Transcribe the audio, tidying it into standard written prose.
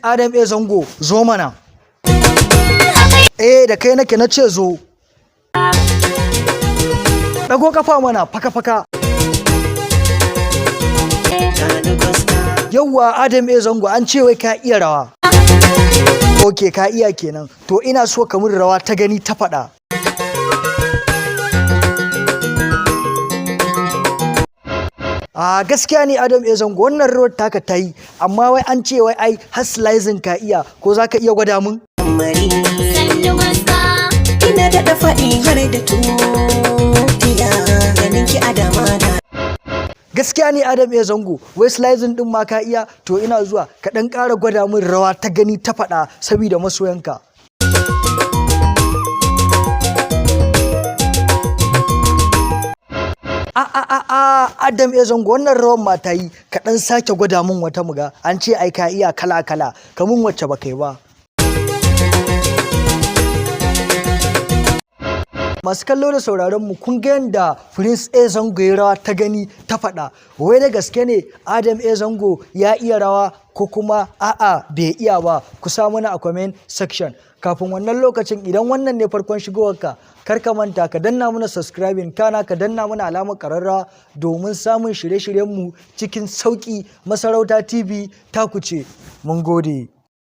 Adam A Zango, zo mana. Eh, da kai nake, na ce zo. Ɗago kafa mana faka faka. Yawwa Adam A Zango, an ce wai ka iya rawa. Ok, ka iya kenan. To ina so ka mun rawa ta gani ta faɗa. A gaskiya ne Adam A Zango, wannan rawar taka ta yi, amma wai an ce wai ai har slicing ka iya, ko za ka iya gwada mun? Ina daɗa faɗi har da tutiya ganin ki adama da. Gaskiya ne Adam A Zango, wai slicing din ma ka iya? To ina zuwa, ka ɗan ƙara gwada min rawa ta gani ta faɗa saboda masoyanka. A a a a Adam A Zango, wannan rawan ma ta yi, ka ɗan sake gwada min wata muga, an ce ai ka iya kala kala, ka mun wacce ba kai ba. Masu kallo da sauraron mu, kun ga yadda Prince A Zango ya rawa ta gani ta faɗa. Wai da gaske ne Adam A Zango ya iya rawa ko kuma a'a bai iya ba? Ku sa mana a comment section. Kafin wannan lokacin, idan wannan ne farkon shigowarka, kar ka manta ka danna mana subscribing, kana ka danna mana alamar ƙararrawa domin samun shirye-shiryenmu cikin sauƙi. Masarauta TV ta ku ce. Mun gode.